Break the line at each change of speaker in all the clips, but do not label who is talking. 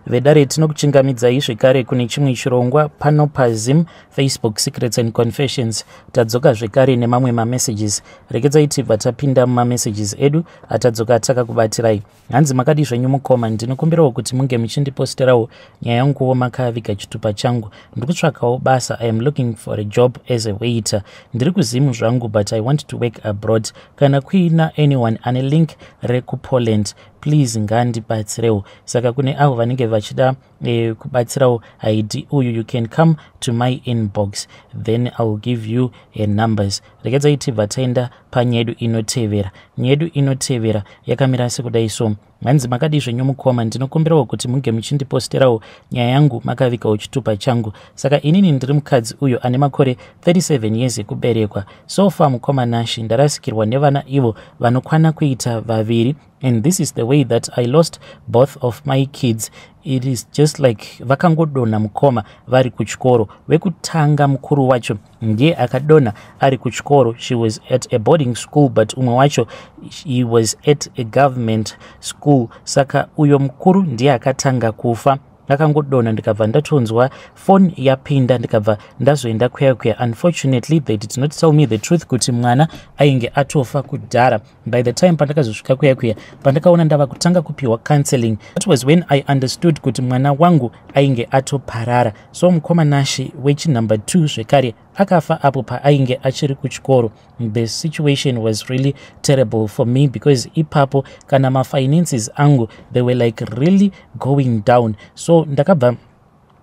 Vedare, tinokuchingamidzai zvekare kune chimwe chirongwa pano paZim Facebook Secrets and Confessions. Tadzoka zvekare nemamwe mamessages. Regedzai tibva tapinda mumamessages edu atadzoka takakubatirai. Hanzi, "Makadi zvenyu mukoma? Ndinokumbirawo kuti munge muchindiposterawo nyaya yanguwo makaviga chitupa changu. Ndiri kutsvakawo basa. I am looking for a job as a waiter. Ndiri kuZimu zvangu, but I want to work abroad. Kana kuina anyone ane link rekuPoland, please ngandibatsirewo." Saka kune avo vanenge vachida kubatsirawo id uyu, you can come to my inbox, then I will give you a numbers. Regedzai tibva taenda panyedu inotevera. Nyedu inotevera yakamira sekudai so. Hanzi, "Makadi zvenyu mukoma? Ndinokumbirawo kuti munge muchindiposterawo nyaya yangu makavigawo chitupa changu. Saka inini ndiri mukadzi uyo ane makore 37 years ekuberekwa. So far, mukoma Nashi, ndarasikirwa nevana ivo vanokwana kuita vaviri, and this is the way that I lost both of my kids. It is just like vakangodonha, mukoma, vari kuchikoro. Vekutanga, mukuru wacho, ndiye akadonha ari kuchikoro. She was at a boarding school, but umwe wacho, he was at a government school. Saka uyo mukuru ndiye akatanga kufa. Akangodonha, ndikabva ndatonzwa foni yapinda, ndikabva ndazoenda kuya kuya. Unfortunately, they did not tell me the truth kuti mwana ainge atofa kudhara. By the time pandakazosvika kuya kuya, pandakaona ndava kutanga kupiwa counseling, that was when I understood kuti mwana wangu ainge atoparara. So mukoma Nashi, wechinumber 2 zvekare akafa apo paainge achiri kuchikoro. The situation was really terrible for me because ipapo kana mafinances angu, they were like really going down. So ndakabva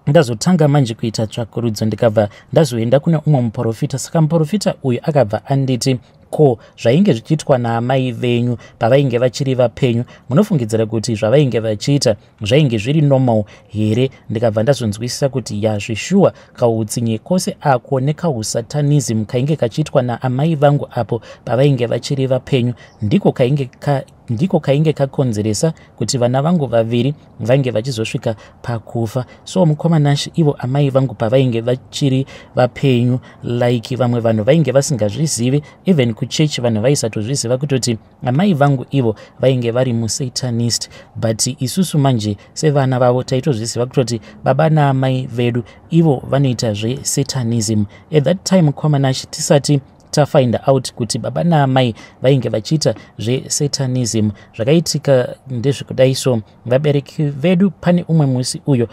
ndazotanga manje kuita tsvakurudzo, ndikabva ndazoenda kune umwe muprofita. Saka muprofita uyu akabva anditi, 'Ko zvainge zvichiitwa naamai venyu pavainge vachiri vapenyu, munofungidzira kuti zvavainge vachiita zvainge zviri normal here?' Ndikabva ndazonzwisisa kuti yazvishuwa, kautsinye kose ako nekausatanism kainge kachiitwa naamai vangu apo pavainge vachiri vapenyu ndiko kainge kakonzeresa kuti vana vangu vaviri vange vachizosvika pakufa. So mukoma Nashi, ivo amai vangu pavainge vachiri vapenyu, like vamwe vanhu vainge vasingazvizivi, even kuchechi vanhu vaisatozviziva kutoti amai vangu ivo vainge vari musatanist. But isusu manje sevana vavo taitozviziva kutoti baba naamai vedu ivo vanoita zvesatanism. At that time, mukoma Nashi, tisati tafind out kuti baba naamai vainge vachiita zvesatanism, zvakaitika ndezvekudai so. Vabereki vedu, pane umwe musi uyo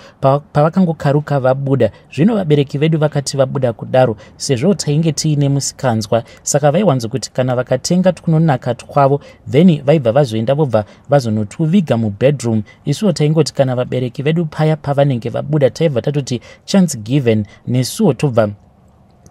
pavakangokaruka vabuda. Zvino vabereki vedu vakati vabuda kudaro, sezvo tainge tiine musikanzwa, saka vaiwanzokuti kana vakatenga twunonaka twavo, then vaibva vazoenda vobva vazonotuviga mubedroom. Isuwo taingoti kana vabereki vedu paya pavanenge vabuda, taibva tatoti chance given, nesuwo tobva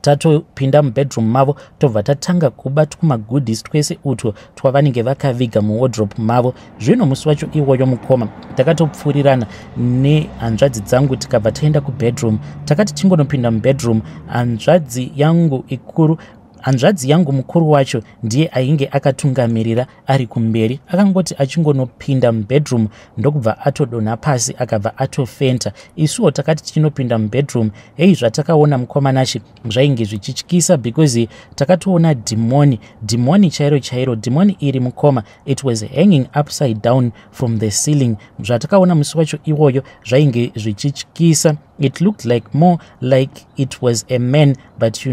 tatopinda mubedroom mavo, tobva tatanga kuba twumagoodies twese utwo twavanenge vakaviga muwardrobe mavo. Zvino musi wacho iwoyo, mukoma, takatopfuurirana nehanzvadzi dzangu, tikabva taenda kubedroom. Takati tingonopinda mubedroom, hanzvadzi yangu ikuru, hanzvadzi yangu mukuru wacho ndiye ainge akatungamirira ari kumberi. Akangoti achingonopinda mubedroom, ndokubva atodonha pasi, akabva atofenta. Isuwo takati tichinopinda mubedroom, hei, zvatakaona, mukoma Nashi, zvainge zvichityisa, because takatoona dhimoni, dhimoni chairo chairo. Dhimoni iri, mukoma, it was hanging upside down from the ceiling. Zvatakaona musi wacho iwoyo zvainge zvichityisa. It looked like more like it was a man, but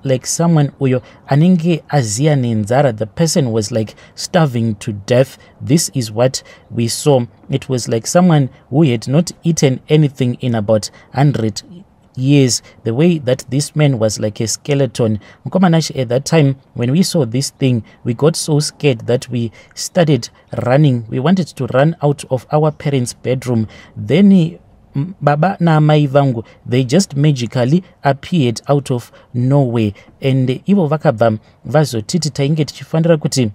like someone uyo anenge aziya nenzara. The person was like starving to death. This is what we saw. It was like someone who had not eaten anything in about 100 years, the way that this man was like a skeleton. Mukoma Nashi, at that time when we saw this thing, we got so scared that we started running. We wanted to run out of our parents' bedroom. Then baba naamai vangu, they just magically appeared out of nowhere, and ivo vakabva vazotiti tainge tichifanira kuti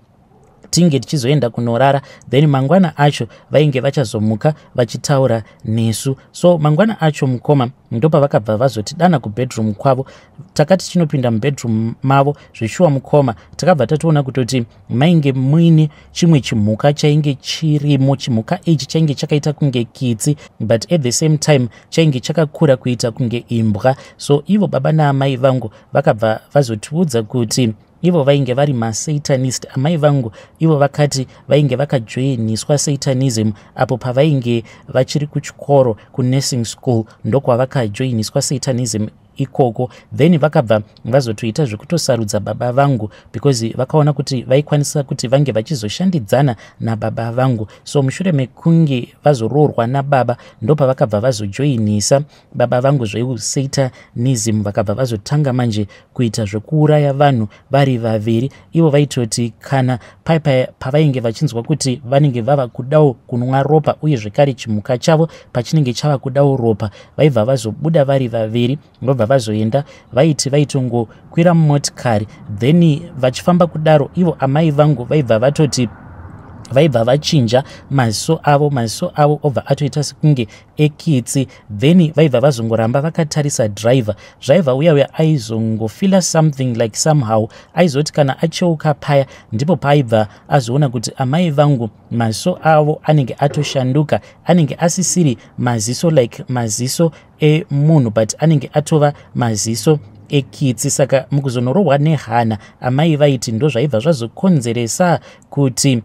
tinge tichizoenda kunorara, then mangwana acho vainge vachazomuka vachitaura nesu. So mangwana acho, mukoma, ndopavakabva vazotidana kubedroom kwavo. Takati tichinopinda mubedroom mavo, zveshuwa mukoma, takabva tatoona kutoti mainge muine chimwe chimhuka chainge chirimo. Chimhuka ichi chainge chakaita kunge kitsi, but at the same time chainge chakakura kuita kunge imbwa. So ivo baba naamai vangu vakabva vazotiudza kuti Ivo vainge vari masatanist. Amai vangu ivo vakati vainge vakajoiniswa satanism apo pavainge vachiri kuchikoro, kunursing school, ndokwavakajoiniswa satanism ikoko. Then vakabva vazotoita zvekutosarudza baba vangu because vakaona kuti vaikwanisa kuti vange vachizoshandidzana nababa vangu. So mushure mekunge vazoroorwa nababa, ndopavakabva vazojoinisa baba vangu zveusatanism. Vakabva vazotanga manje kuita zvekuuraya vanhu vari vaviri. Ivo vaitoti kana pavainge vachinzwa kuti vanenge vava kudawo kunwa ropa, uye zvekare chimuka chavo pachinenge chava kudawo ropa, vaibva vazobuda vari vaviri, vobva vazoenda. Vaiti vaitongokwira mumotikari, then vachifamba kudaro, ivo amai vangu vaibva vatoti vaibva vachinja maziso avo, maziso avo obva atoita sekunge ekitsi. Then vaibva vazongoramba vakatarisa driver. Driver uya uya aizongofeela something, like somehow aizoti kana acheuka paya, ndipo paaibva azoona kuti amai vangu maziso avo anenge atoshanduka, anenge asisiri maziso like maziso emunhu, but anenge atova maziso ekitsi. Saka mukuzonorohwa nehana, amai vaiti ndo zvaibva zvazokonzeresa kuti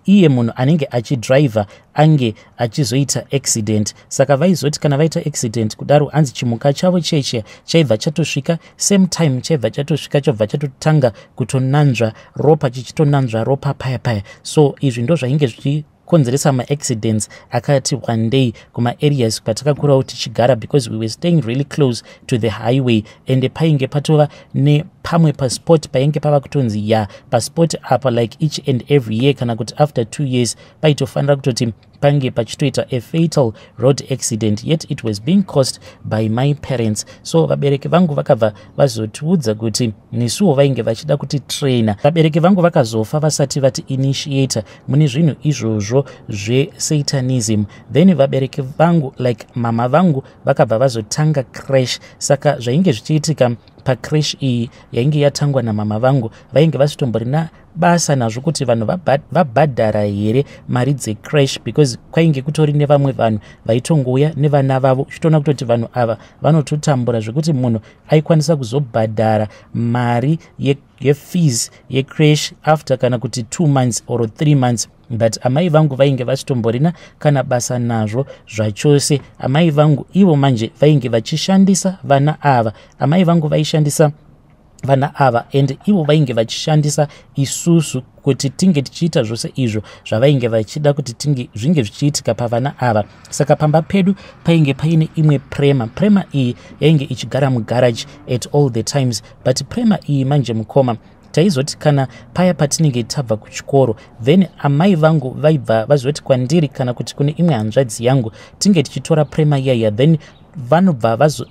iye munhu anenge achidhiraivha ange achizoita accident. Saka vaizoti kana vaita accident kudaro, hanzi chimuka chavo cheche chaibva chatosvika same time, chaibva chatosvika, chobva chatotanga kutonanzva ropa, chichitonanzva ropa paya paya. So izvi ndo zvainge zvichikonzeresa maaccidents akati one day kumaareas kwatakakurawo tichigara, because we were staying really close to the highway, and painge patova nepamwe paspot painge pava kutonzi ya paspot apa, like each and every year kana kuti after 2 years, paitofanira kutoti pange pachitoita a fatal road accident, yet it was being caused by my parents. So vabereki vangu vakabva vazotiudza kuti nesuwo vainge vachida kuti traina. Vabereki vangu vakazofa vasati vati initiata mune zvinhu izvozvo zvesatanism. Then vabereki vangu, like mama vangu, vakabva vazotanga creche. Saka zvainge zvichiitika pacreche iyi yainge yatangwa namama vangu, vainge vasitomborina basa nazvo kuti vanhu vabhadhara here mari dzecreche, because kwainge kutori nevamwe vanhu vaitongouya nevana vavo, uchitoona kutoti vanhu ava vanototambura, zvekuti munhu aikwanisa kuzobhadhara mari yefees yecreche after kana kuti 2 months or 3 months. But amai vangu vainge vasitomborina kana basa nazvo zvachose. Amai vangu ivo manje vainge vachishandisa vana ava. Amai vangu vaishandisa vana ava, and ivo vainge vachishandisa isusu kuti tinge tichiita zvose izvo zvavainge vachida kuti tinge zvinge zvichiitika pavana ava. Saka pamba pedu painge paine imwe pram. Pram iyi yainge ichigara mugarage at all the times. But pram iyi manje, mukoma, taizoti kana paya patinenge tabva kuchikoro, then amai vangu vaibva vazoti kwandiri kana kuti kune imwe hanzvadzi yangu, tinge tichitora pram iyaiya. Then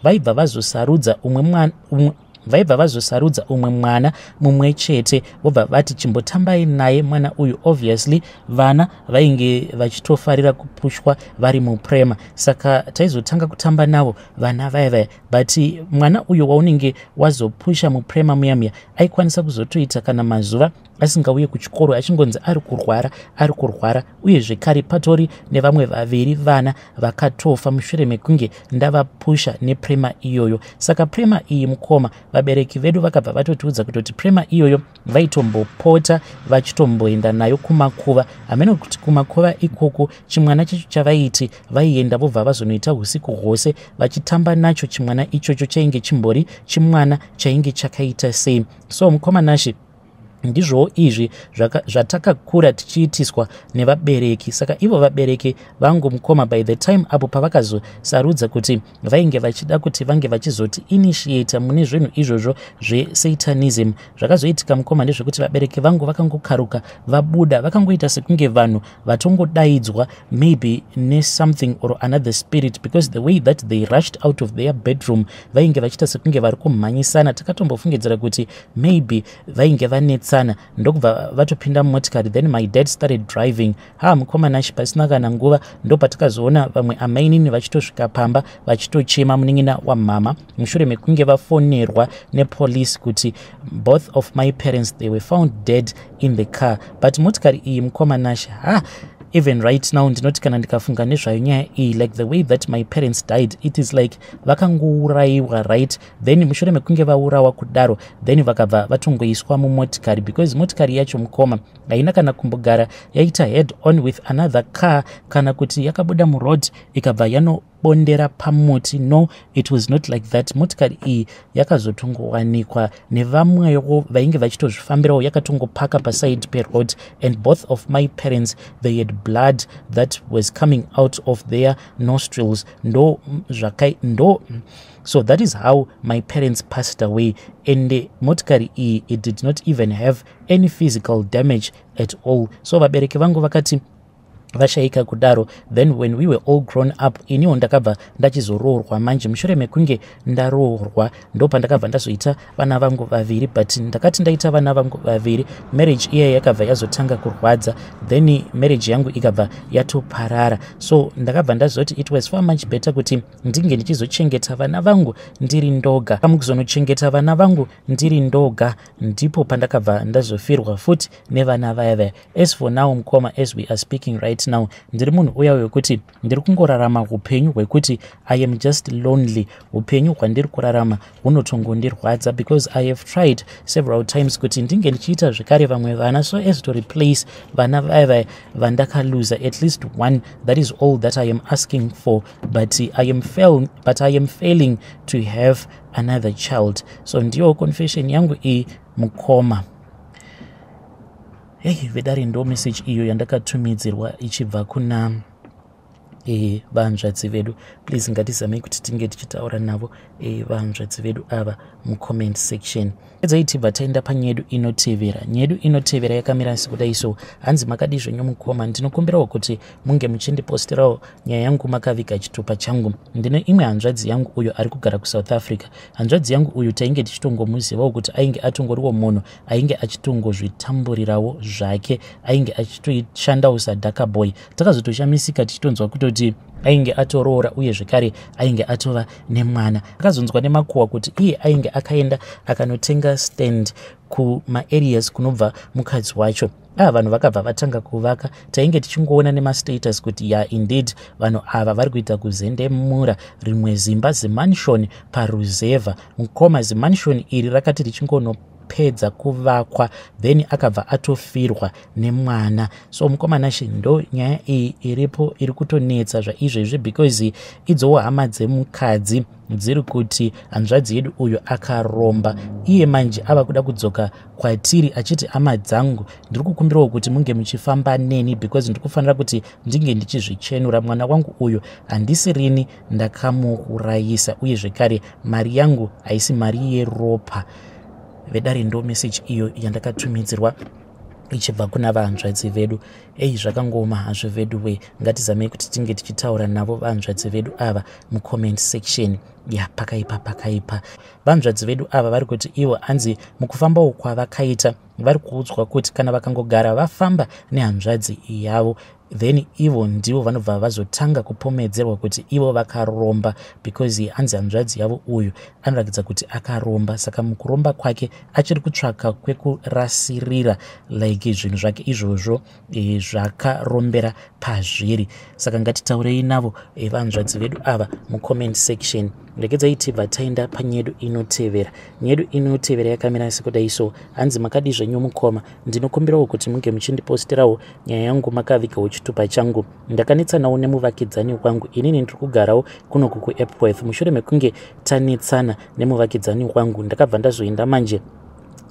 vaibva vazosarudza umwe mwana, vaibva vazosarudza umwe mwana mumwe chete, vobva vati, "Chimbotambai naye mwana uyu." Obviously vana vainge vachitofarira kupushwa vari mupram, saka taizotanga kutamba navo vana vaya vaya. But mwana uyu waunenge wazopusha mupram muya muya aikwanisa kuzotoita kana mazuva asingauye kuchikoro, achingonzi ari kurwara, ari kurwara. Uye zvekare patori nevamwe vaviri vana vakatofa mushure mekunge ndavapusha nepram iyoyo. Saka pram iyi, mukoma, vabereki vedu vakabva vatotiudza kutoti pram iyoyo vaitombopota vachitomboenda nayo kumakuva. Hamene kuti kumakuva ikoko chimwana chacho chavaiti vaienda, vobva vazonoita usiku hwose vachitamba nacho. Chimwana ichocho chainge chimbori chimwana chainge chakaita sei? So mukoma Nashe, ndizvowo izvi zvatakakura tichiitiswa nevabereki. Saka ivo vabereki vangu, mukoma, by the time apo pavakazosarudza kuti vainge vachida kuti vange vachizoti initiata mune zvinhu izvozvo zvesatanism, zvakazoitika, mukoma, ndezvekuti vabereki vangu vakangokaruka vabuda, vakangoita sekunge vanhu vatongodaidzwa maybe nesomething or another spirit, because the way that they rushed out of their bedroom, vainge vachiita sekunge vari kumhanyisana. Takatombofungidzira kuti maybe vainge vanetsana, ndokubva vatopinda mumotikari. Then my dad started driving. Ha, mukoma Nashi, pasina kana nguva ndopatakazoona vamwe amainini vachitosvika pamba vachitochema, munin'ina wamama, mushure mekunge vafonerwa nepolice kuti both of my parents, they were found dead in the car. But motikari iyi, mukoma Nashi, ha, Even right now ndinoti kana ndikafunga nezvayo nyaya iyi, like the way that my parents died, it is like vakangourayiwa, right? Then mushure mekunge vaurawa kudaro, then vakabva vatongoiswa mumotikari, because motikari yacho, mukoma, haina kana kumbogara yaita head on with another car, kana kuti yakabuda muroad ikabva yanobondera pamuti. No, it was not like that. Motikari iyi yakazotongowanikwa nevamwewo vainge vachitozvifambirawo, yakatongopaka paside peroad, and both of my parents, they had blood that was coming out of their nostrils. Ndo zvakai ndo. So that is how my parents passed away, and motikari iyi, it did not even have any physical damage at all. So vabereki vangu vakati vashayika kudaro, then when we were all grown up, iniwo ndakabva ndachizoroorwa. Manje mushure mekunge ndaroorwa, ndo pandakabva ndazoita vana vangu vaviri. But ndakati ndaita vana vangu vaviri, marriage iya yakabva yazotanga kurwadza, then marriage yangu ikabva yatoparara. So ndakabva ndazoti it was far much better kuti ndinge ndichizochengeta vana vangu ndiri ndoga. Mukuzonochengeta vana vangu ndiri ndoga, ndipo pandakabva ndazofirwa futi nevana vaya vaya. As for now, mukoma, as we are speaking right now, ndiri munhu uya wekuti ndiri kungorarama upenyu hwekuti I am just lonely. Upenyu hwandiri kurarama hunotongondirwadza, because I have tried several times kuti ndinge ndichiita zvekare vamwe vana so as to replace vana vaya vaya vandakaluza, at least one. That is all that I am asking for, but I am failing to have another child. So ndiyo confession yangu iyi, mukoma. Hei vedare, ndo message iyo yandakatumidzirwa ichibva kuna vanzvadzi vedu. Please, ngatizamei kuti tinge tichitaura navo vanzvadzi vedu ava mucomment section. Edzai tibva taenda panyedu inotevera. Nyedu inotevera yakamira sekudai so. Hanzi, "Makadi zvenyu mukoma? Ndinokumbirawo kuti munge muchindiposterawo nyaya yangu makaviga chitupa changu. Ndine imwe hanzvadzi yangu uyo ari kugara kuSouth Africa. Hanzvadzi yangu uyu tainge tichitongomuzivawo kuti ainge atongoriwo munhu ainge achitongozvitamburirawo zvake, ainge achitoshandawo sadhaka boy. Takazotoshamisika tichitonzwa kutoti ainge atoroora, uye zvekare ainge atova nemwana. Akazonzwa nemakuhwa kuti iye ainge akaenda akanotenga stand kumaareas kunobva mukadzi wacho. Ava vanhu vakabva vatanga kuvaka. Tainge tichingoona nemastatus kuti ya, indeed, vanhu ava vari kuita kuzendemura rimwe zimba, zimansion paruzevha. Mukoma, zimansion iri rakati richingonopedza kuvakwa, then akabva atofirwa nemwana. So mukoma Nashe, ndo nyaya iyi iripo iri kutonetsa zvaizvezvi, because idzowo hama dzemukadzi dziri kuti hanzvadzi yedu uyu akaromba. Iye manje ava kuda kudzoka kwatiri achiti, 'Hama dzangu, ndiri kukumbirawo kuti munge muchifamba neni, because ndiri kufanira kuti ndinge ndichizvichenura. Mwana wangu uyu handisi rini ndakamuurayisa, uye zvekare mari yangu haisi mari yeropa.'" Vedare, ndo meseji iyo yandakatumidzirwa ichibva kuna vanzvadzi vedu. Ei, zvakangoma hazvo vedu we. Ngatizamei kuti tinge tichitaura navo vanzvadzi vedu ava mucomment section. Ya, pakaipa, pakaipa. Vanzvadzi vedu ava vari kuti ivo, hanzi mukufambawo kwavakaita, vari kuudzwa kuti kana vakangogara vafamba nehanzvadzi yavo, then ivo ndivo vanobva vazotanga kupomedzerwa kuti ivo vakaromba, because hanzi hanzvadzi yavo uyu anoratidza kuti akaromba. Saka mukuromba kwake achiri kutsvaka kwekurasirira, like zvinhu zvake izvozvo zvakarombera pazviri. Saka ngatitaurei navo vanzvadzi vedu ava mucomment section. Regedzai tibva taenda panyedu inotevera. Nyedu inotevera yakamira sekudai so. Hanzi, "Makadi zvenyu mukoma? Ndinokumbirawo kuti munge muchindiposterawo nyaya yangu makavigawo chitupa changu. Ndakanetsanawo nemuvakidzani wangu. Inini ndiri kugarawo kunoku kuEpworth. Mushure mekunge tanetsana nemuvakidzani wangu, ndakabva ndazoenda manje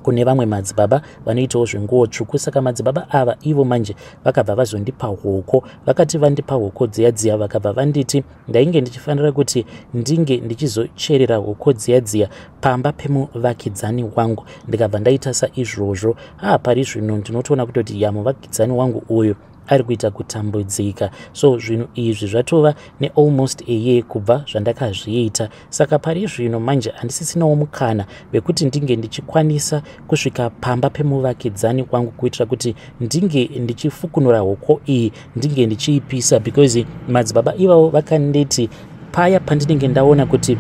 kune vamwe madzibaba vanoitawo zvenguo tsvuku. Saka madzibaba ava ivo manje vakabva vazondipa hoko. Vakati vandipa hoko dziya dziya, vakabva vanditi ndainge ndichifanira kuti ndinge ndichizocherera hoko dziya dziya pamba pemuvakidzani wangu. Ndikabva ndaita saizvozvo. Haa, pari zvino ndinotoona kutoti ya, muvakidzani wangu uyu ari kuita kutambudzika. So zvinhu izvi zvatova nealmost a year kubva zvandakazviita. Saka pari zvino manje handisisinawo mukana wekuti ndinge ndichikwanisa kusvika pamba pemuvakidzani wangu kuitira kuti ndinge ndichifukunura hoko iyi, ndinge ndichiipisa, because madzibaba ivavo vakanditi paya pandinenge ndaona kuti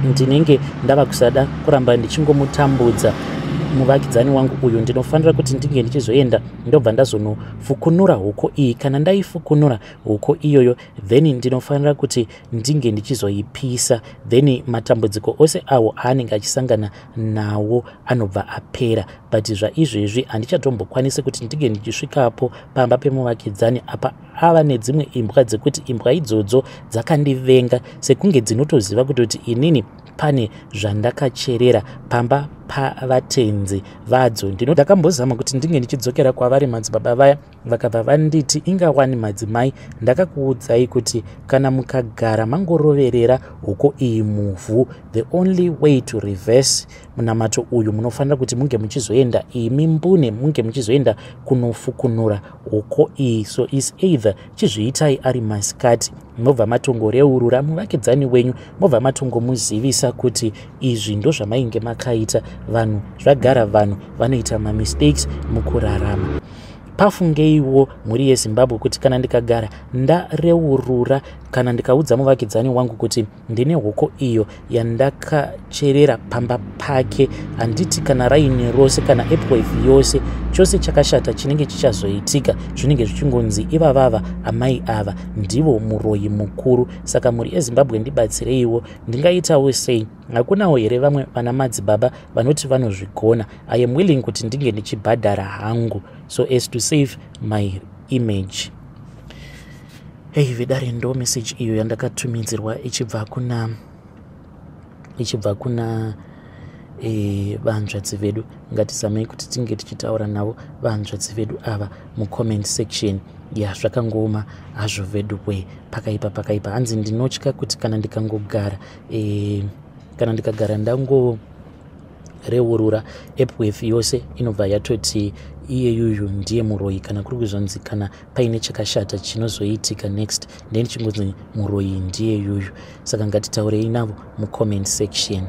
ndinenge ndava kusada kuramba ndichingomutambudza Muvakidzani wangu uyu ndinofanira kuti ndinge ndichizoenda, ndobva ndazonofukunura huko iyi. Kana ndaifukunura huko iyoyo, then ndinofanira kuti ndinge ndichizoipisa, then matambudziko ose awo aanenge achisangana nawo anobva apera. But zvaizvezvi handichatombokwanisi kuti ndinge ndichisvikapo pamba pemuvakidzani apa. Ava nedzimwe imbwa dzekuti imbwa idzodzo dzakandivenga, sekunge dzinotoziva kutoti inini pane zvandakacherera pamba pavatenzi vadzo. Ndakambozama kuti ndinge ndichidzokera kwavari madzibaba vaya, vakabva vanditi, "Ingawani madzimai, ndakakuudzai kuti kana mukagara mangoroverera huko iyi muvhu, the only way to reverse munamato uyu, munofanira kuti munge muchizoenda imi mbune, munge muchizoenda kunofukunura huko iyi. So is either chizviitai ari masikati, mobva matongoreurura muvakidzani wenyu, mobva matongomuzivisa kuti izvi ndo zvamainge makaita." Vanhu zvagara, vanhu vanoita mamistakes mukurarama. Pafungeiwo, mhuri yeZimbabwe, kuti kana ndikagara ndareurura, kana ndikaudza muvakidzani wangu kuti ndine huko iyo yandakacherera pamba pake, handiti kana raini rose kana Epworth yose, chose chakashata chinenge chichazoitika zvinenge zvichingonzi ivavava amai ava ndivo muroyi mukuru. Saka mhuri yeZimbabwe, ndibatsireiwo, ndingaitawo sei? Hakunawo here vamwe vana madzibaba vanoti vanozvigona? I am willing kuti ndinge ndichibhadhara hangu so as to save my image. Hei vedare, ndo message iyo yandakatumidzirwa ichibva kuna vanzvadzi vedu. Ngatizamei kuti tinge tichitaura navo vanzvadzi vedu ava mucomment section. Ya, zvakangoma hazvo vedu we, pakaipa, pakaipa. Hanzi ndinotya kuti kana ndikangogara kana ndikagara ndangoreurura, Epworth yose inobva yatoti iyeyuyu ndiye muroyi. Kana kuri kuzonzi kana paine chakashata chinozoitika next, then chingonzi muroyi ndiye yuyu. Saka ngatitaurei navo mucomment section.